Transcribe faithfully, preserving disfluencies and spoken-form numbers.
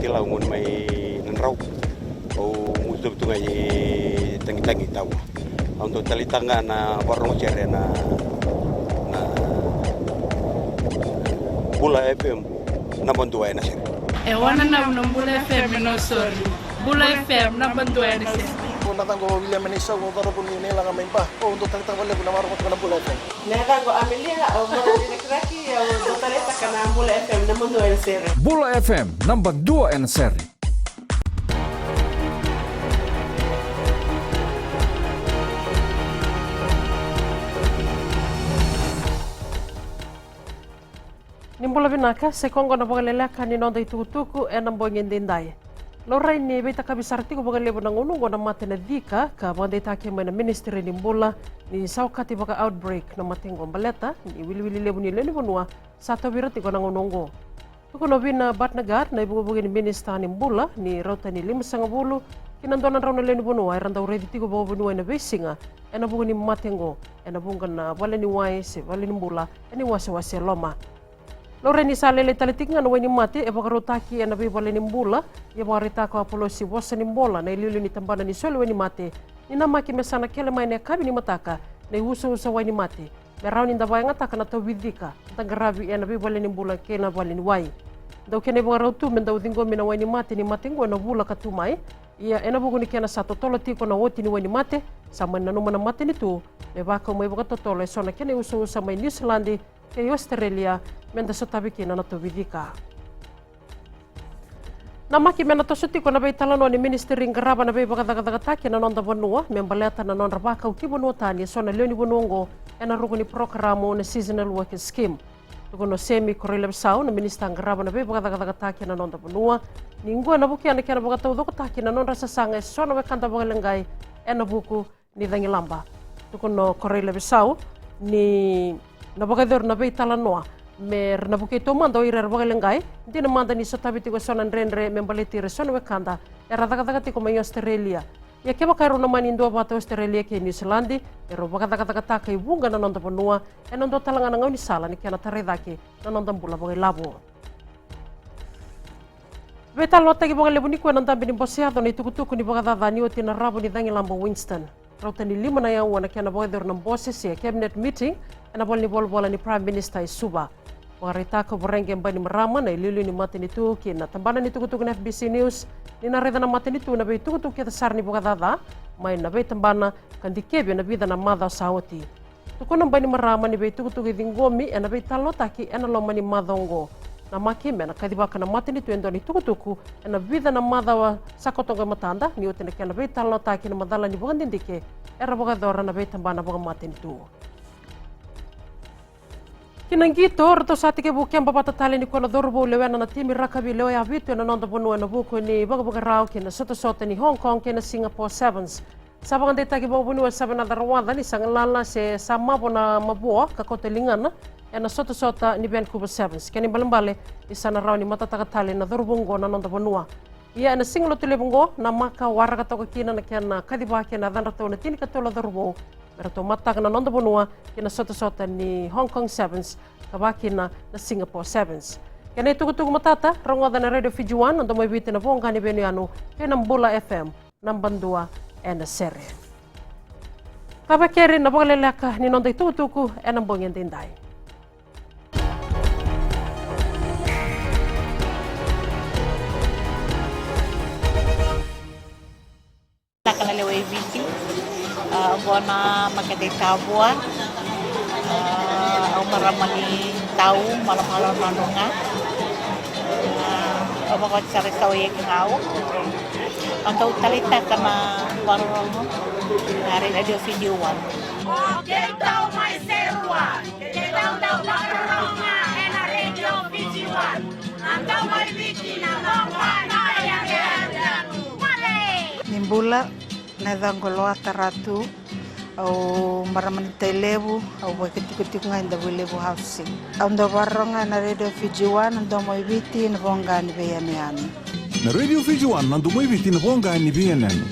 Lau gunu mai Nadrau. Au mutu tu ga i tagitagi taua. Au dau taleitaka ga na vakarorogo sere na, na Bula F M naba dua ena sere. E wananavu na Bula F M e Nausori. Bula F M naba dua ena sere. Ko na caqo William Meneisa, ko coro ko ni neilaga mai Ba. Au dau taleitaka vakalevu na vakarorogo na Bula F M. Na yacaqu Amelia, au marama ni Rakiraki, au dau taleitaka na Bula F M naba dua ena sere. Bula F M naba dua ena sere. Ni bula vinaka, se koya oqo na vakaleleka ni noda itukutuku ena bogi edaidai. Laurai ni veitakavi sara tiko vakalevu na gauna oqo na mate na cika, ka vakadeitaki mai na Ministry ni Bula ni sa okati vaka-outbreak na mate oqo baleta ni wiliwili levu ni lewe ni vanua sa tauvi ira tiko na gauna oqo. Tukuna o Vina Bhatnagar, na ivukevuke ni Minisita ni Bula, ni rauta ni limasagavulu ki na dua na drau na lewe ni vanua era dau raici tiko vakavuniwai ena veisiga ena vuku ni mate oqo ena vuqa na valeniwai se valenibula ena iwasewase e loma. Laurai ni sa lailai tale tiko ga na wainimate e vakarautaki ena veivalenibula, ia vakaraitaka o Apolosi Vosanibula, na iliuliu ni tabana ni soli wainimate, ni namaki me sa na kele mai ena yakavi ni mataka na iusausa wainimate, me rawa ni da vakayagataka na tauvi cika da qaravi ena veivalenibula kei na valeniwai. Dau kena ivakarau tu me dau ciqomi na wainimate ni mate oqo ena vula ka tu mai. Ia ena vuku ni kena sa totolo tiko na oti ni wainimate, sa mani nanuma na matanitu me vakau mai vakatotolo eso na kena iusausa mai Niusiladi kei Ositerelia me da sotavi kina na tauvi cika. Namaki me na toso tiko na veitalanoa ni minisitiri qarava na veivakacakacakataki ena noda vanua me baleta na nodra vakau ki vanua tani eso na lewe ni vanua oqo ena ruku ni parokaramu na Seasonal Workers Scheme. Tukuna o Semi Koroilavesau, na minisita qarava na veivakacakacakataki ena noda vanua, ni oqo ena vukea na kena vakataucokotaki na nodra sasaga eso na wekada vakaleqai ena vuku ni cagilaba. Tukuna o Koroilavesau ni na vakayacori na veitalanoa me ra na vukei taumada o ira era vakaleqai, dina mada ni sotavi tiko eso na dredre me baleti ira eso na wekada era cakacaka tiko mai Ositerelia. Ia kevaka erau na mani duavata Ositerelia kei Niusiladi, erau vakacakacakataka e vuqa na noda vanua ena dua tale ga na gaunisala ni kena tarai cake na noda bula vakailavo. Veitalanoataki vakalevu nikua ena dabe ni bose yaco na itukutuku ni vakacaca ni oti na ravu ni cagilaba o Winston. Rauta ni lima na aua na kena vakayacori na bose se cabinet meeting ena valenivolavola ni Prime Minister e Suva. Vakaraitaka o Voreqe Bainimarama, na iliuliu ni matanitu, ki na tabana ni tukutuku na F B C News ni na raica na matanitu na veitukutuku kece sara ni vakacaca mai na veitabana ka dikevi ena vica na macawa sa oti. Tukuna o Bainimarama ni veitukutuku e ciqomi ena veitalanoataki ena loma ni macawa oqo. Namaki me na kacivaka na matanitu e dua na itukutuku ena vica na macawa sa koto oqo e matada, ni oti na kena veitalanoataki na macala ni vakadidike era vakayacora na veitabana vakamatanitu. Ki na qito, ratou sa tekivu keba vata tale nikua na cauravou lewena na timi rakavi lewe vitu ena noda vanua ena vuku ni vakavakarau ki na sotasota ni Hong Kong kei na Singapore Sevens. Sa vakadeitaki vakavuniwai o Seven Aca Rawaca ni sa galala se sa mavo na mavoa ka kauta ligana ena sotasota ni Vancouver Sevens. Kena ibalebale ni sa na rawa ni matataka tale na cauravou oqo na noda vanua. Ia ena siga Lotulevu oqo, namaka waraka toka kina na kena kacivaki ena yacadratou na tinikatolu na cauravou me ratou matataka na noda vanua ki na sotasota ni Hong Kong Sevens, ka vakakina na Singapore Sevens. Kena itukutuku matata, rogoca na Radio Fiji One, na domo i Viti, na voqa ni veiyanuyanu, kei na Bula F M naba dua ena sere. Ka vei keri na vakaleleka ni noda itukutuku ena bogi edaidai. Vinaka na lewe i Viti. A, oqo na makete i Tavua. A, au marama ni Tau, Malomalo, Nadroga. A, au vakawati sara i Sawa i Ekegau. Au dau taleitaka na vakarorogo na Radio Fiji One. O keitou mai Serua, keitou dau vakarorogo ena Radio Fiji One. Na domo i Viti, na voqa ni veiyanuyanu. Ni bula, na yacaqu o Loata Ratu, au marama ni Tailevu, au vakatikotiko ga e Davuilevu Housing. Au dau vakarorogo ena Radio Fiji One, na domo i Viti, na voqa ni veiyanuyanu. Na Radio Fiji One, na domo i Viti, na voqa ni veiyanuyanu.